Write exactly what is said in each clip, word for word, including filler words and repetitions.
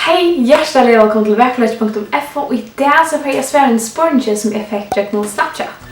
Hey, hjartaliga vælkomin til vakurleiki punktum f o. Í dag so fari eg at svara einum spurningi, sum eg fekk gjøgnum Snapchat.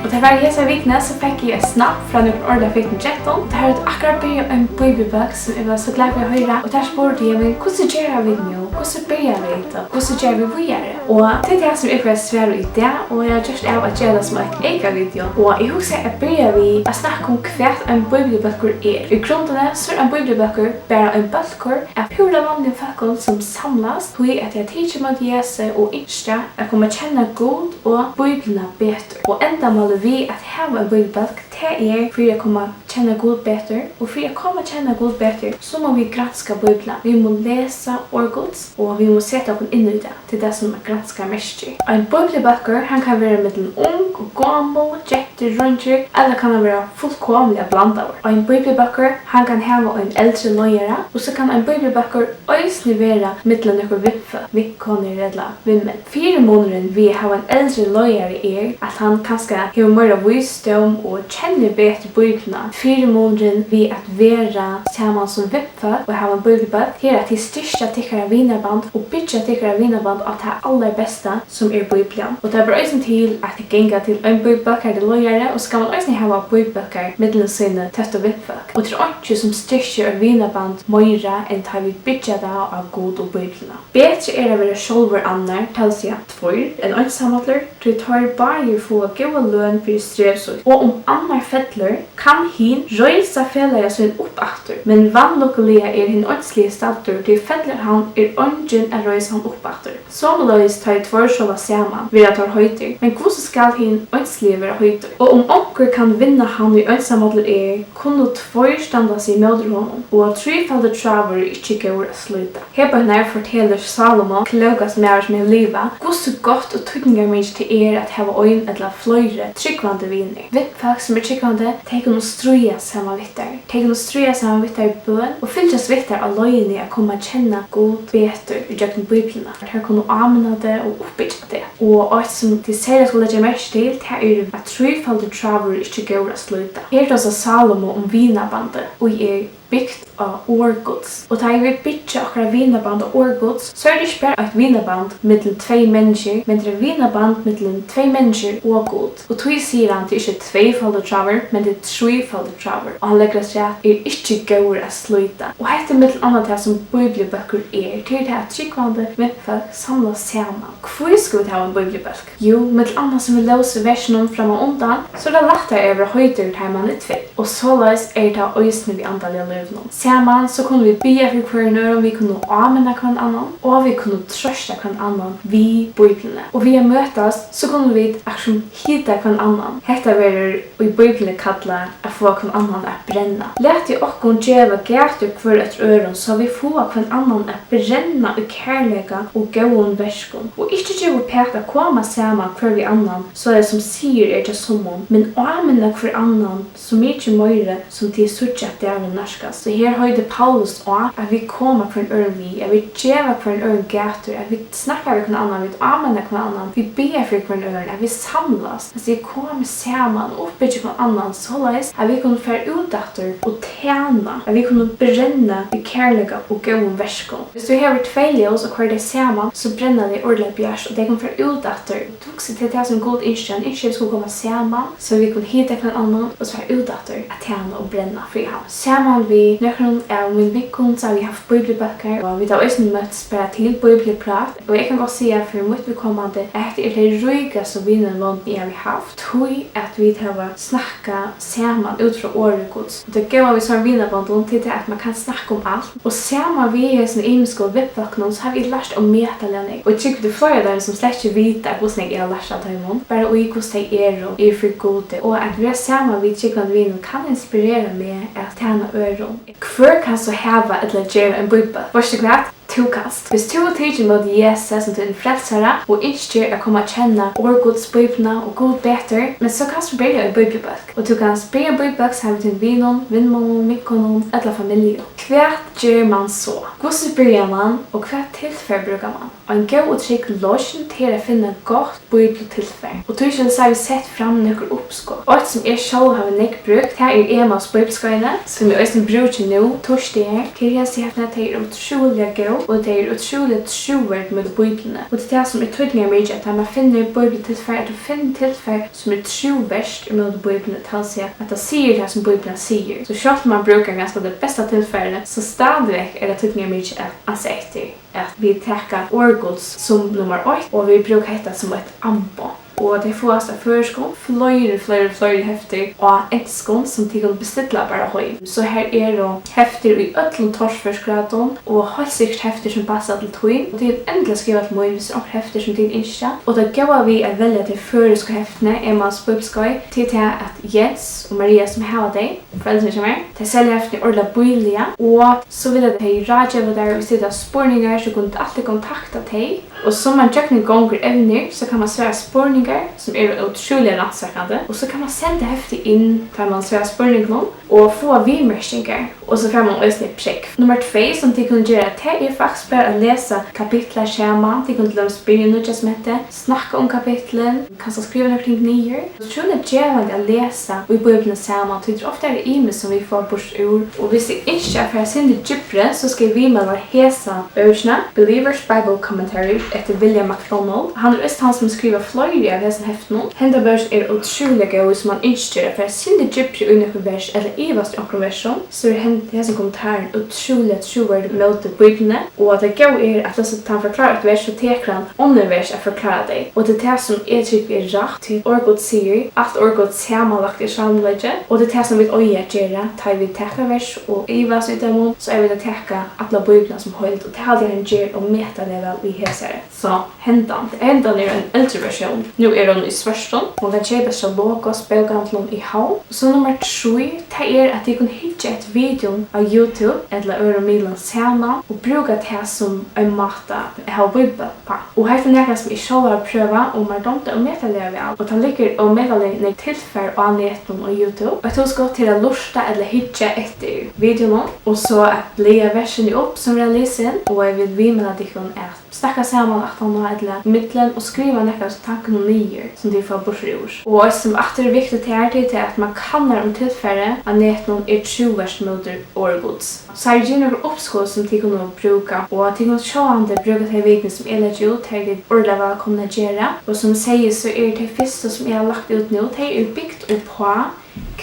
Og tað var í hesi vikuni, so fekk eg eitt snap frá nøkrum ordiliga fittum gentum. Tær høvdu akkurát byrjað ein bíbliubólk, sum eg var so glað fyri at hoyra. Og tær spurdu, "Jamen, hvussu gera vit nú? Hvussu byrja vit, og hvussu gera vit víðari?" Og tað er tað, sum eg fari at svara í dag, og eg havi gjørt av at gera tað sum eitt eyka video. Og eg hugsaði at byrja við at snakka um, hvat ein bíbliubólkur er. Í grundini so er ein bíbliubólkur bara ein bólkur av púra vanligum fólkum, sum samlast, tí at tey hava tikið ímóti Jesusi og ynskja at koma at kenna Gud og Bíbliuna betur. Og endamálið við at hava ein bíbliubólk, tað er fyri at koma at kenna Gud betur. Og fyri at koma at kenna Gud betur, so mugu vit granska Bíbliuna. Vit mugu lesa orð Guds, og vit mugu seta okkum inn í tað. Tað er tað, sum at granska merkir. Ein bíbliubólkur, hann kann vera millum ung og gomul, gentur, dreingir, ella kann hann vera fullkomiliga blandaður. Ein bíbliubólkur, hann kann hava ein eldri leiðara, og so kann ein bíbliubólkur eisini vera millum nøkur vinfólk, vinkonur ella vinmenn. Fyrimunurin við at hava ein eldri leiðara er, at hann kanska hevur meira vísdóm og kennir betur Bíbliuna. Fyrimunurin við at vera saman sum vinfólk og hava ein bíbliubólk, tað er, at tit styrkja tykkara vinaband og byggja tykkara vinaband á tað allarbesta, sum er Bíblian. Og tað ber eisini til at ganga til ein bíbliubólk, har tað er leiðari, og so kann mann eisini hava bíbliubólkar millum síni tøttu vinfólk. Og tað er einki, sum styrkir eitt vinaband meira, enn tá vit byggja tað á Gud og Bíbliuna. Betri er at vera sjálvur annar, tað vil siga tveir, enn einsamallur, tí teir báðir fáa góða løn fyri strev sítt. Og um annar fellur, kann hin reisa felaga sín upp aftur, men vanlukkuliga er hin einsligi staddur, tí fellur hann, er eingin at reisa hann upp aftur. Somuleiðis, tá ið tveir sova saman, verða teir heitir, men hvussu skal hin einsligi vera heitur? Og um onkur kann vinna hann, ið einsamallur er, kunnu tveir standa seg ímóti honum, og trífaldur tráður er ikki góður at slíta. Her beinanvegin fortelur Salomo, klókasti maður, sum hevur livað, hvussu gott og týdningarmikið tað er at hava ein ella fleiri trúgvandi vinir. Vinfólk, sum eru trúgvandi, tey kunnu stríðast saman við tær. Tey kunnu stríðast saman við tær í bøn og fylgjast við tær á leiðini at koma at kenna Gud betur ígjøgnum Bíbliuna. Tær kunnu áminna teg og uppbyggja teg. Og eitt, sum tit serliga skulu leggja merki til, tað er, at trífaldur tráður er ikki góður at slíta. Her tosar Salomo um vinabandið, ið er bygt á orð Guds. Og tá ið vit byggja okkara vinaband á orð Guds, so er tað ikki bara eitt vinaband millum tvey menniskju, men tað er eitt vinaband millum tvey menniskju og Gud. Og tí sigur hann, tað er ikki tveyfaldur tráður, men tað er trífaldur tráður. Og hann leggur afturat, er ikki góður at slíta. Og hetta er millum annað tað, sum bíbliubólkur er. Tað er tað, at trúgvandi vinfólk samlast saman. Hví skulu vit hava ein bíbliubólk? Jú, millum annað sum vit lósu í versunum frammanundan, so er tað lættari at vera heitur, tá ið mann er tvey. Og soleiðis er tað eisini við andaliga lívinum. Saman so kunnu vit biðja fyri hvørjum øðrum, vit kunnu áminna hvønn annan, og vit kunnu trøsta hvønn annan við Bíbliuni. Og við at møtast, so kunnu vit akkurát sum hita hvønn annan. Hetta verður í Bíbliuni kallað at fáa hvønn annan at brenna. Latið okkum geva gætur hvør eftir øðrum, so vit fáa hvønn annan at brenna í kærleika og góðum verkum. Og ikki geva uppat at koma saman hvør við annan, soleiðis sum siður er hjá summum, men áminna hvør annan, so mikið meiri sum tit síggja, at dagurin nærkast. So her heitir Paulus á, at vit koma hvørjum øðrum við, at vit geva hvørjum øðrum gætur, at vit snakka við hvønn annan, vit áminna hvønn annan, vit biðja fyri hvørjum øðrum, at vit samlast, at vit koma saman og uppbyggja hvønn annan, soleiðis at vit kunnu fara út aftur og tæna, at vit kunnu brenna við kærleika og góðum verkum. Viss tú hevur tvey ljós og koyrir tey saman, so brenna tey ordiliga bjart, og tey kunnu fara út aftur. Hugsa til tað, sum Gud ynskir. Hann ynskir, at vit skulu koma saman, so vit kunnu hita hvønn annan og so fara út aftur at tæna og brenna fyri hann. Saman við nøkrum av mínum vinkonum, so hava vit havt bíbliubólkar, og vit hava eisini møtst bara til bíbliuprát. Og eg kann gott siga fyri mítt viðkomandi, at hetta er tey ríkastu vinabondini, eg havi havt, tí at vit hava snakkað saman út frá orði Guds. Og tað góða við sovorðnum vinabondum, tað er tað, at mann kann snakka um alt. Og saman við hesum ymisku vinfólkunum, so havi eg lært ómetaliga nógv. Og eg trúgvi, tað er fleiri av teimum, sum slett ikki vita, hvussu nógv eg havi lært av teimum. Bara í, hvussu tey eru, eru fyri Gudi. Og at vera saman við trúgvandi vinum kann inspirera meg at tæna øðrum. Hvør kann so hava ella gera ein bíbliubólk? Veitst tú hvat? Tú kanst. Hvis tú hevur tikið ímóti Jesusi sum tín frelsara og ynskir at koma at kenna orð Guds, Bíbliuna og Gud betur, men so kanst tú byrja í bíbliubólk. Og tú kanst byrja í bíbliubólk saman við tínum vinum, vinmonnum, vinkonum ella familju. Hvat ger mann so? Hvussu byrjar mann, og hvat tilfar brúkar mann? Ein góð og trygg loysn, tað er at finna gott bíbliutilfar. Og tískil so havi eg sett fram nøkur uppskot. Eitt, sum eg sjálv havi nógv brúkt, tað er Emmaus bíbliuskeiðini, sum eg eisini brúki nú týsdagar. Tey hesin heftini, tey eru ótrúliga góð, og tey eru ótrúliga trúverd móti Bíbliuni. Og tað er tað, sum er týdningarmikið, at tá mann finnur bíbliutilfar, at tú finnur tilfar, sum er trúvert ímóti Bíbliuni, tað vil siga, at tað sigur tað, sum Bíblian sigur. So sjálvt um mann brúkar kanska tað besta tilfarið, so stadigvekk er tað týdningarmikið at ansa eftir, at vit taka orð Guds sum nummar eitt, og vit brúka hetta sum eitt amboð. Og tey fáast á føroyskum, fleiri, fleiri, fleiri heftir á enskum, sum tit kunnu bestilla bara heim. So har eru heftir í øllum torførsgráðum, og heilt sikkurt heftir sum passar til tín. Og tit endiliga skriva til mín, hvis tað eru onkur heftir, sum tit ynskja. Og tað góða við at velja tey føroysku heftini, Emmaus bíbliuskeið, tað er tað, at Jens og Maria, sum hava tey, foreldrini hjá mær, tey selja heftini ordiliga bíliga, og so vilja tey ráðgeva tær, og hvis tit hava spurningar, so kunnu tit altíð kontakta tey. Og sum mann gjøgnumgongur evnir, so kann mann svara spurningar, sum eru ótrúliga rannsakandi, og so kann mann senda heftið inn, tá mann svarar spurningunum, og fáa viðmerkingar, og so fær mann eisini prógv. Nummar tvey, sum tit kunnu gera, tað er faktiskt bara at lesa kapitlar saman. Tit kunnu til dømis byrja nýggjársmenti, snakka um kapitlin, kanska skriva nøkur ting niður. Ótrúliga gevandi at lesa í Bíbliuni saman, tí tað er ofta ymiskt, sum vit fáa burtur úr. Og hvis tit ynskja at fara eitt sindur djúpri, so skal eg viðmæla hesa bókina, Believer's Bible Commentary, eftir William MacDonald. Hann er eisini hann, sum skrivar fleiri av hesum heftunum. Henda bókin er ótrúliga góð, hvis mann ynskir at fara eitt sindur djúpri í nøkur vers, ella ivast í onkrum versum, so er hen-, hesin kommentarin ótrúliga trúverdigur móti Bíbliuni, og at tað góða er, at tá hann forklárar eitt vers, so tekur hann onnur vers at forklára tey. Og tað er tað, sum eg trúgvi er rætt, tí orð Guds sigur, alt orð Guds samanlagt er sannleiki, og tað er tað, sum vit eiga at gera, tá ið vit taka vers og ivast í teimum, so eiga vit at taka alla Bíbliuna sum heild, og tað haldi eg, hann ger ómetaliga væl í hesari. So, hendan, hendan er ein eldri versjón. Nú er hon í svørtum. Hon kann keypast hjá Logos bókahandlinum í Havn. So nummar trý, tað er, at tit kunnu hyggja eftir videoum á YouTube ella øðrum miðlum saman og brúka tað sum ein máta at hava bíbliubólk uppá. Og hetta er nakað, sum eg sjálv havi prøvað, og mær dámdi ómetaliga væl. Og tað liggur ómetaliga nógv tilfar á netinum og YouTube. Eitt hugskot til at lurta ella hyggja eftir videounum, og so at blaða versini upp, sum verða lisin, og eg vil viðmæla tykkum at snakka saman aftaná ella millum og skriva nakrar av tankunum niður, sum tit fáa burtur úr. Og eitt, sum aftur er viktigt her, tað er tað, at mann kannar, um tilfarið á netinum er trúvert móti orði Guds. So eg geri nøkur uppskot, sum tit kunnu brúka, og tit kunnu sjálvandi brúka tey videoini, sum eg leggi út. Tað eru tit ordiliga vælkomin at gera. Og sum eg segði, so eru tey fyrstu, sum eg havi lagt út nú, tey eru bygd uppá,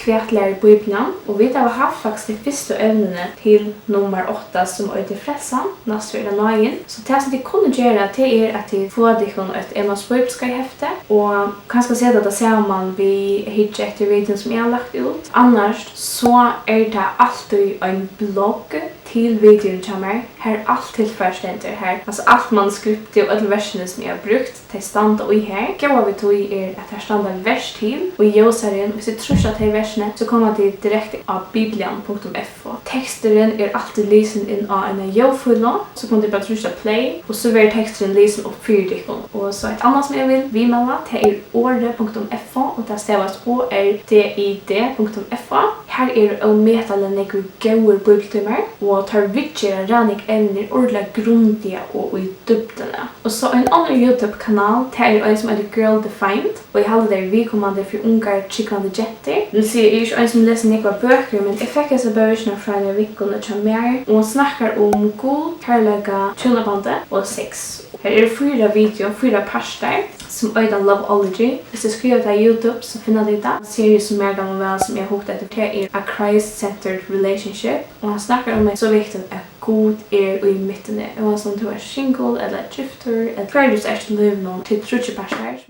hvat lærir Bíblian? Og vit hava havt faktiskt tey fyrstu evnini til nummar átta, sum eitur Frelsan, næstu er tað Náðin. So tað, sum tit kunnu gera, tað er, at tit fáa tykkum eitt Emmaus bíbliuskeiðhefti og kanska seta tað saman við at hyggja eftir videoum, sum eg havi lagt út. Annars so er tað altíð ein blogg til videoini hjá mær, har alt tilfarið stendur, har, altso, alt manuskriptið og øll versini, sum eg havi brúkt, tey standa í har. Góða við tí er, at har standa vers til í ljósareyðum. Hvis tit trýsta á tey versini, so koma tit direkte á biblian punktum f o. Teksturin er altíð lisin inn á eina ljóðfílu, so kunnu tit bara trýsta play, og so verður teksturin lisin upp fyri tykkum. Og so eitt annað, sum eg vil viðmæla, tað er ordi punktum f o, og tað stavast o r d i d punktum f o. Har eru ómetaliga nógvir góðir bíbliutímar, og teir viðgera ræðuliga evnini ordiliga grundiga og í dýpdini. Og so ein annar YouTube-kanal, tað er ein, sum eitur Girl Defined, og eg haldi, tað er viðkomandi fyri ungar trúgvandi gentur. Nú sigi eg, eg eri ikki ein, sum lesur nógvar bøkur, men eg fekk hesa bókina frá eini vinkonu hjá mær, og hon snakkar um Gud, kærleika, hjúnabandið og sex. Her eru fýra video, fýra partar, sum eita Loveology. Hvis tú skrivar tað á YouTube, so finna tit tað. Serie, sum mær dámar væl, sum eg havi hugt eftir, tað er A Christ-Centered Relationship, og hann snakkar um, at so viktigt, at Gud er í miðjuni, hóast um tú ert single ella giftur, ella hvar tú ert í lívinum, tit tríggir partar.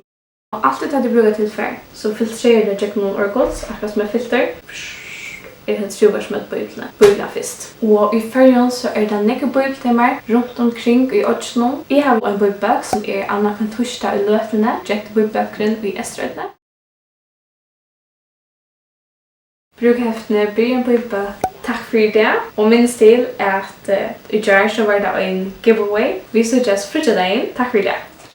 Og altíð, tá tú brúkar tilfar, so filtrerar tað gjøgnum orð Guds, akkurát sum eitt filtur. Er tað trúvert móti Bíbliuni, Bíblian fyrst. Og í Føroyum, so eru tað nógvir bíbliutímar runt umkring í oyggjunum. Eg havi ein bíbliubólk, sum er annanhvønn týsdag í løtuni, Gentubíbliubólkurin í Eysturoynni. Brúk heftini, byrja ein bíbliubólk, Takk fyri í dag, og minnist til, at, eh, í gjár, so var tað ein giveaway. Vit síggjast fríggjadagin. Takk fyri í dag.